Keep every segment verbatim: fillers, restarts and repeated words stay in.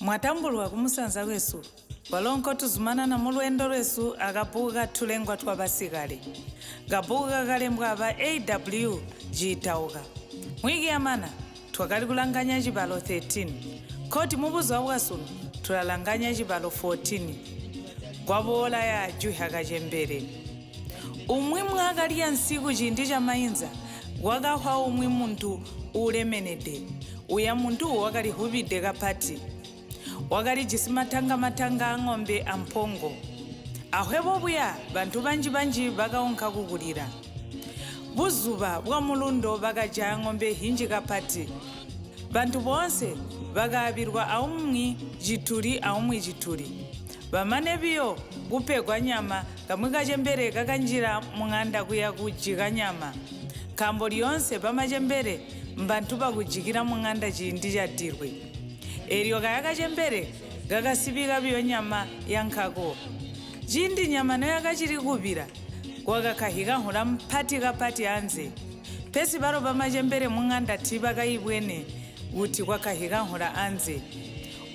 Mwatambulwa ku musanza wesu, walonko tuzumana na mu lwendo lwesu akabuku ka tulengwa twa ŵasikale. Kabuku kakalembwa ŵa A W G Tauka. Mwiki ya mana, twakali kulanganya chibalo thirteen, koti mu buzwa bwa sunu tulalanganya chibalo fourteen. Gwabola ya juha kachembere. Umwi mwakalya nsiku chindi cha mayinza, wakahwa umwi munthu ulemenede. Uya munthu wakali huŵide kapati. Wakalijisi matanga-matanga a ng'ombe amphongo. Ahwepo buya, ŵanthu ŵanji-ŵanji ŵakawonka kukulira. Buzuŵa bwa mulundo ŵakajaya ng'ombe hinji kapati. Ŵanthu bose ŵakaŵirwa aumwi jituli aumwi jituli. Ŵamane ŵiyo kupegwa nyama, kamwe kachembere kakanjira mu ng'anda kuya kujika nyama. Khambo liyonse pa machembere mbanthu pakujikira mu ng'anda chindi chadirwe. Elyo kaya kachembere kakasiŵika vyo nyama ya nkhako. Chindi nyama nayo yakachiri kuŵira, wakakhahika nkhura mpati kapati anze. Pesi paro pa machembere mu ng'anda thiŵa kayibwene kuti kwakhahika nkhura anze.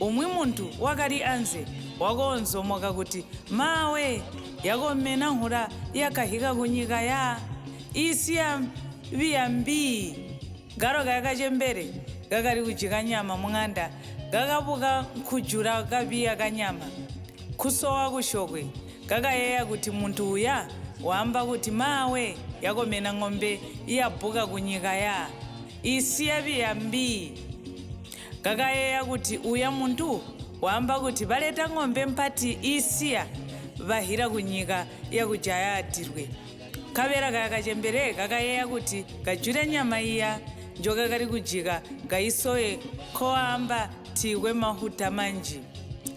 Umwi munthu wakali anze wakonzomoka kuti, mawe, yakomena nkhura yakahika ku nyika ya isi ya ŵiya mbii. Garo ga kachembere gakali kujika nyama mu ng'anda, gakabuka nkhujula kaŵiya ka nyama. Kusowa kushokwe, gakayeya kuti munthu uya wamba kuti mawe yakomena ng'ombe yabuka ku nyika ya isi ya ŵiya mbii. Gakayeya kuti uya munthu wamba kuti ŵaleta ng'ombe mpati isiya ŵahira ku nyika ya kujaya adirwe. Kaŵera kaya kachembere kakayeya kuti kajule nyama iya njo kakali kujika kayisoye khowamba thikwe mahuta manji.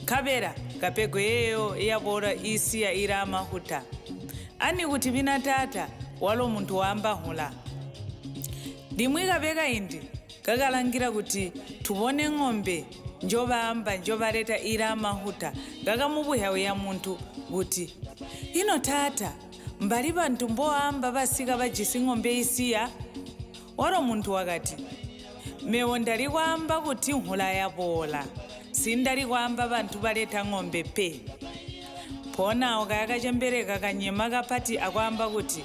Kaŵera kapegwe yeyo yabora isiya ira mahuta. Ani kuti ŵina tata walo munthu wamba nkhura. Limwe kapeka indi kakalangira kuti tuwone ng'ombe njo ŵamba njo ŵareta ira mahuta, kakamupuhya uya munthu kuti, ino tata, mbali ŵanthu mbo ŵamba ŵasika ŵajisi ng'ombe isiya? Waro munthu wakati, mewo ndali kwamba kuti nkhura yapora, sindali kwamba ŵanthu ŵareta ng'ombe pe. Mphonako kaya kachembere kakanyema kapati akwamba kuti,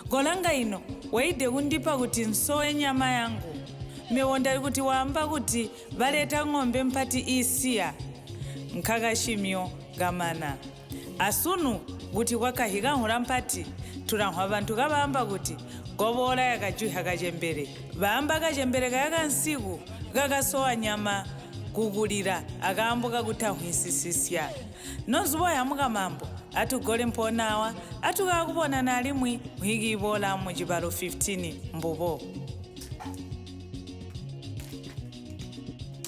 golanga ino, waide kundipa kuti nsowe nyama yangu. Mewo ndali kuti wamba kuti ŵareta ng'ombe mpati isiya. Nkhaka shimyo gamana. Asunu kuti kwakahika nkhura mpati, tulankhwa ŵanthu kaŵamba kuti, gobora yakajuha kachembere. Ŵamba kachembere kaya ka nsiku kakasowa nyama kukulira akambo kakutahwisisisya. Nozgo yamuka mambo, atugole mphonawa, atukawa kupona nalimwi muhiki ibora mu chibalo fifteen mbupo.